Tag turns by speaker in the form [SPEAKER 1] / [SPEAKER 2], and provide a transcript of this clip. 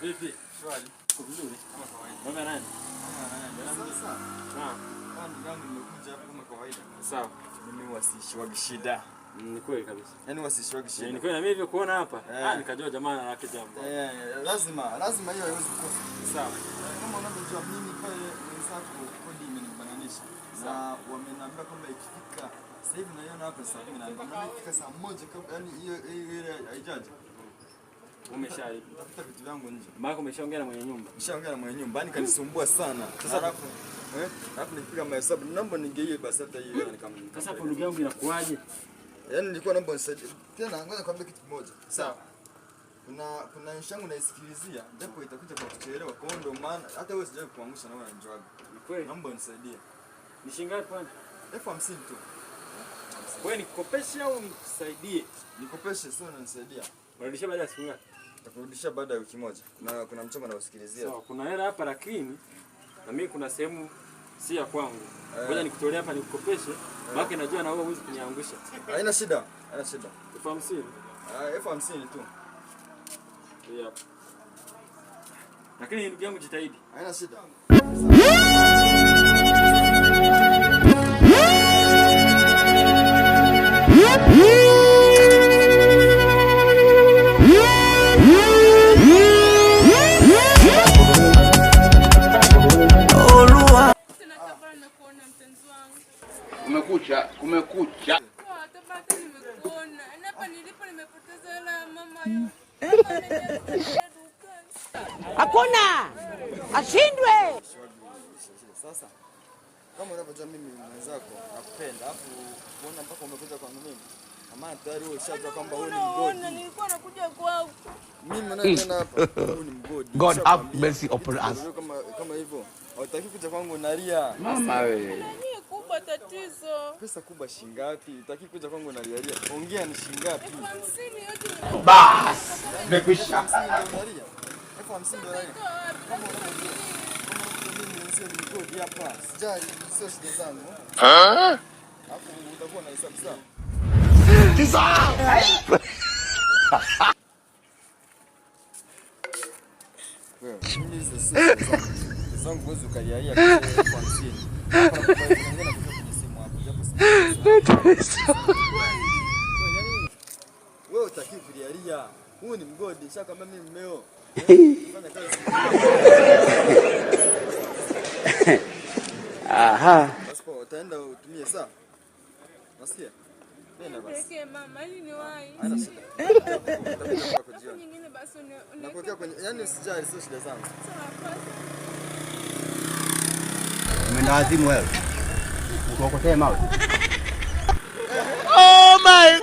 [SPEAKER 1] Vipi?
[SPEAKER 2] Shwari.
[SPEAKER 1] Uko vizuri?
[SPEAKER 2] Kama kawaida.
[SPEAKER 1] Baba nani?
[SPEAKER 2] Sasa.
[SPEAKER 1] Naam.
[SPEAKER 2] Kama ndugu yangu nimekuja hapa kama kawaida.
[SPEAKER 1] Sawa.
[SPEAKER 2] Mimi wasishiwagi shida.
[SPEAKER 1] Ni kweli kabisa.
[SPEAKER 2] Yaani wasishiwagi shida.
[SPEAKER 1] Ni kweli na mimi hivyo kuona hapa.
[SPEAKER 2] Eh.
[SPEAKER 1] Ah, nikajua jamaa na lake jambo.
[SPEAKER 2] Eh, lazima hiyo haiwezi kukosa.
[SPEAKER 1] Sawa.
[SPEAKER 2] Kama unavyojua mimi pale wenzako kodi imenibananisha. Na wameniambia kwamba ikifika sasa hivi naiona hapa saa 12. Na ikifika saa 1 kabla, yani hiyo ile haijaja.
[SPEAKER 1] Umeshalipa.
[SPEAKER 2] Tafuta vitu vyangu nje.
[SPEAKER 1] Maana umeshaongea na mwenye nyumba.
[SPEAKER 2] Nishaongea na mwenye nyumba, yani kanisumbua sana. Sasa alafu alafu nikipiga mahesabu naomba ningeie basi hata hiyo nikam.
[SPEAKER 1] Sasa hapo ndugu yangu inakuaje?
[SPEAKER 2] Yaani nilikuwa naomba unisaidie. Tena ngoja nikwambie kitu kimoja. Sawa. Kuna nchi yangu naisikilizia, japo itakuja kwa kuchelewa. Kwa hiyo ndio maana hata wewe sijawahi kuangusha na wewe unanijuaga.
[SPEAKER 1] Ni kweli.
[SPEAKER 2] Naomba unisaidie.
[SPEAKER 1] Ni shilingi ngapi kwani?
[SPEAKER 2] 50,000 tu.
[SPEAKER 1] Wewe nikukopeshe au nikusaidie?
[SPEAKER 2] Nikopeshe, sio unanisaidia.
[SPEAKER 1] Unarudishia baada ya siku ngapi?
[SPEAKER 2] Nitakurudishia baada ya wiki moja. Kuna mchongo nausikilizia.
[SPEAKER 1] Sawa, kuna hela hapa lakini na mimi kuna sehemu si ya kwangu. Ngoja nikutolea hapa nikukopeshe, maana najua na wewe huwezi kuniangusha.
[SPEAKER 2] Haina shida. Haina shida.
[SPEAKER 1] 50,000.
[SPEAKER 2] 50,000 tu.
[SPEAKER 1] Yep. Lakini ndugu yangu jitahidi.
[SPEAKER 2] Haina shida.
[SPEAKER 3] Tena Tabora nimekuona mpenzi wangu.
[SPEAKER 4] Kumekucha, kumekucha.
[SPEAKER 3] Poa, Tabora hata nimekuona. Yaani hapa nilipo nimepoteza hela ya mama yote. Mama ameniacha dukani.
[SPEAKER 5] Hakuna ashindwe.
[SPEAKER 2] Sasa kama unavyojua mimi mwenzako nakupenda, alafu kuona mpaka umekuja kwangu mimi, maana tayari wewe ushajua kwamba wewe ni
[SPEAKER 3] Unaona,
[SPEAKER 2] mgodi.
[SPEAKER 3] nilikuwa nakuja kwako.
[SPEAKER 2] Mimi mwenyewe tena hapa huyu ni mgodi.
[SPEAKER 4] God have
[SPEAKER 2] Nishakwambia.
[SPEAKER 4] mercy upon us.
[SPEAKER 2] Kama kama hivyo hautaki kuja kwangu unalia.
[SPEAKER 4] Mama we.
[SPEAKER 3] Nani kubwa tatizo?
[SPEAKER 2] Pesa kubwa shilingi ngapi? Hutaki kuja kwangu unalialia. Ongea ni shilingi ngapi?
[SPEAKER 3] 50,000 yote ni
[SPEAKER 4] Bas, nimekwisha.
[SPEAKER 2] 50,000 ndio unalia. 50,000 ndio unalia.
[SPEAKER 3] nitoa wapi?
[SPEAKER 2] Mimi sio ni mgodi hapa. Sijali, sio shida zangu. Alafu utakuwa na hesabu sawa. Wewe, mimi hizo sio shida zangu. Shida zangu huwezi ukalialia kwa 50,000. Hapa nakupa elfu moja na kutoa kwenye simu hapo, japo simu. Wewe hutaki kulialia. Huu ni mgodi, nishakwambia mimi mmeo. Fanya kazi.
[SPEAKER 4] Aha.
[SPEAKER 2] Basi poa, utaenda utumie saa. Nasikia? Nenda basi.
[SPEAKER 3] Pelekee mama ili niwahi.
[SPEAKER 2] Haina shida. Utakuja kwako
[SPEAKER 3] Alafu
[SPEAKER 2] jioni.
[SPEAKER 3] nyingine basi
[SPEAKER 2] Nakuwekea kwenye, yani usijali, sio shida zangu.
[SPEAKER 3] Sawa, poa.
[SPEAKER 6] Umeenda wazimu wewe. Ukokotee mawe.
[SPEAKER 4] Oh my